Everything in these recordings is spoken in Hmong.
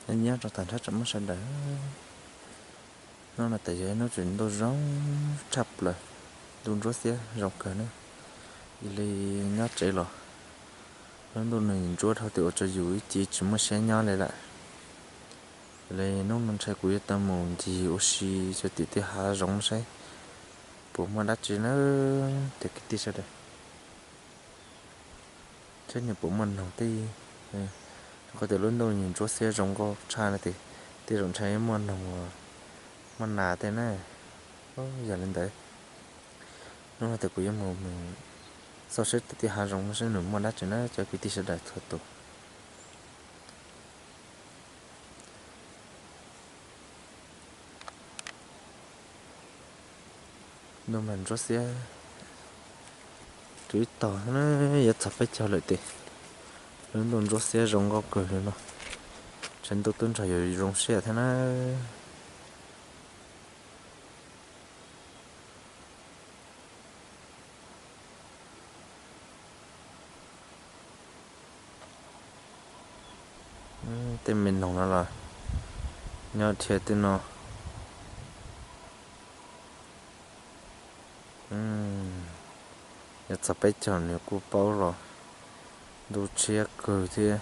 Nyob rau tag nrho tsoom mloog sawv daws, hnub no tes yog ib hnub tseem ntuj zoo tshaj plaws, ntuj ntsuab xiab zoo kawg ne. Ib li nyob tsev los lub ntuj nws ntsuab dhau tias ua rau yus ib ce tsis muaj siab nyob li lawm. Ib li hnub no ntshai kuv yuav tau mus ncig ua si rau tim tej hav zoov saib puas muaj dab tsi na, cov kwv tij sawv daws. Saib nws puas muaj noog tej, rau qhov tias lub ntuj nws ntsuab xiab zoo nkauj tshaj no ces tej zaum ntshai muaj noog, muaj nas tej na. Yog li ntawd, hnub no tes kuv yuav mus xauj saib tim tej hav zoov no saib nws muaj dab tsi na cov kwv tij sawv daws txhua tus. Ntuj mas ntsuab xiab, tshuav ib tog na, yuav txog peb caug lawm ces lub ntuj ntsuab xiab zoo nkauj kawg li no. Tshav ntuj twb nrog yuav zoo siab thiab na. Tej me noog no los nyob dhia tej no. Yuav txog peb caug nws kuj paub los ntuj tshiab kawg thiab.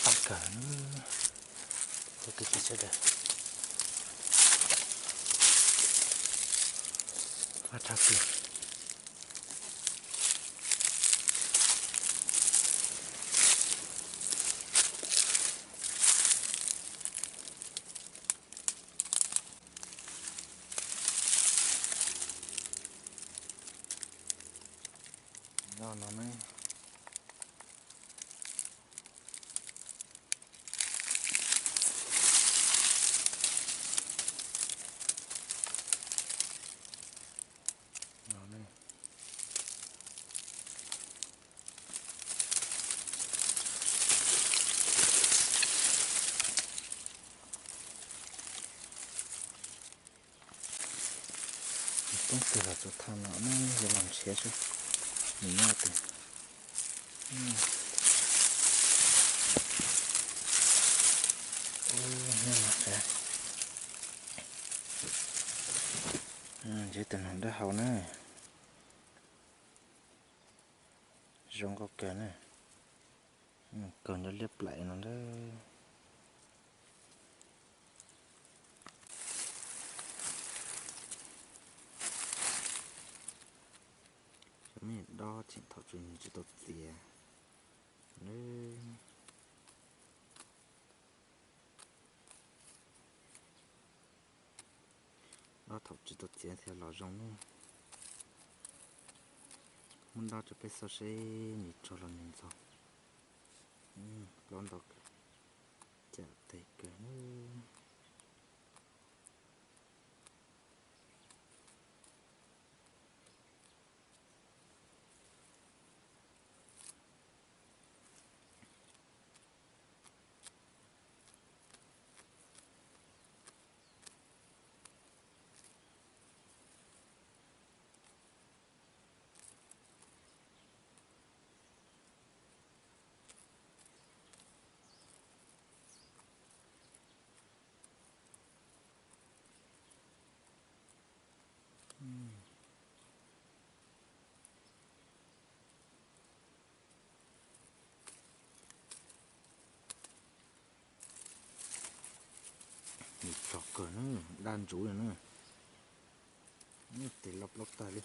Tag kawg, kuv kwv tij sawv daws, ua tshaj plaws. No no ne. Poob twg los tsuas thaj no ne, yuav los nrhiav seb nws nyob twg. Nyob no, ntshe tus noog dawb hau na, zoo nkauj kawg na, kaus nyob liab plaim no ntag. Cov me dob tseem thaum tsis, nws tsis tau txiav. Dob thaum tsis tau txiav thiaj los zoo ne. Muab dob rau peb xauj seb nws tsog los nws ntxhov. Plaub ntau kawg, cam tes kawg ne. Nws tsog kawg na, daj ntsuv li na. Tes loj plaub tag li.